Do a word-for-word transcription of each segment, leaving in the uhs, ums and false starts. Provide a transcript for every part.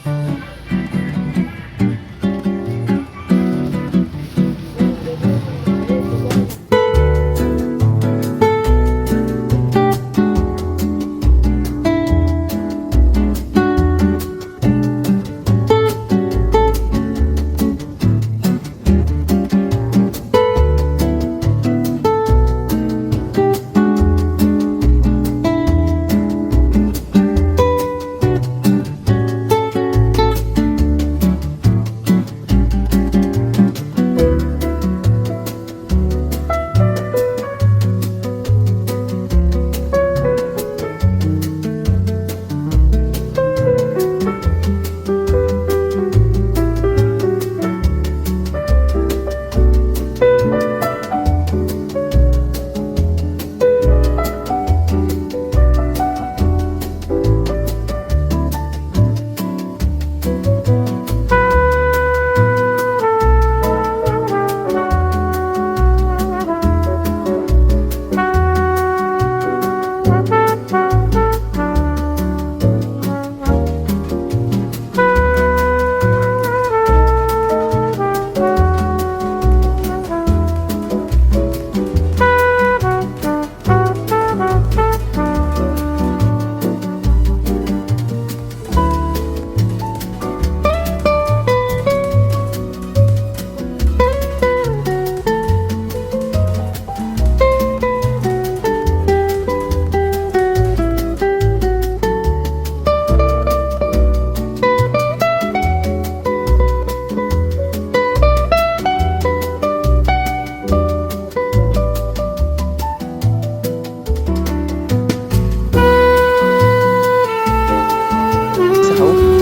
Sa yo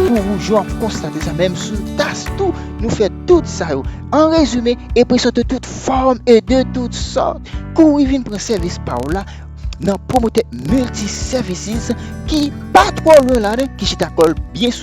pou ou, jan w ap konstate sa, menm sou tas tou, nou fè tout sa yo. An rezime, e prezante tout fòm e de tout sòt. Kouri vin pran sèvis pa w la nan Promoteur Multi Services ki pa twò lwen la, ki chita kò l byen sou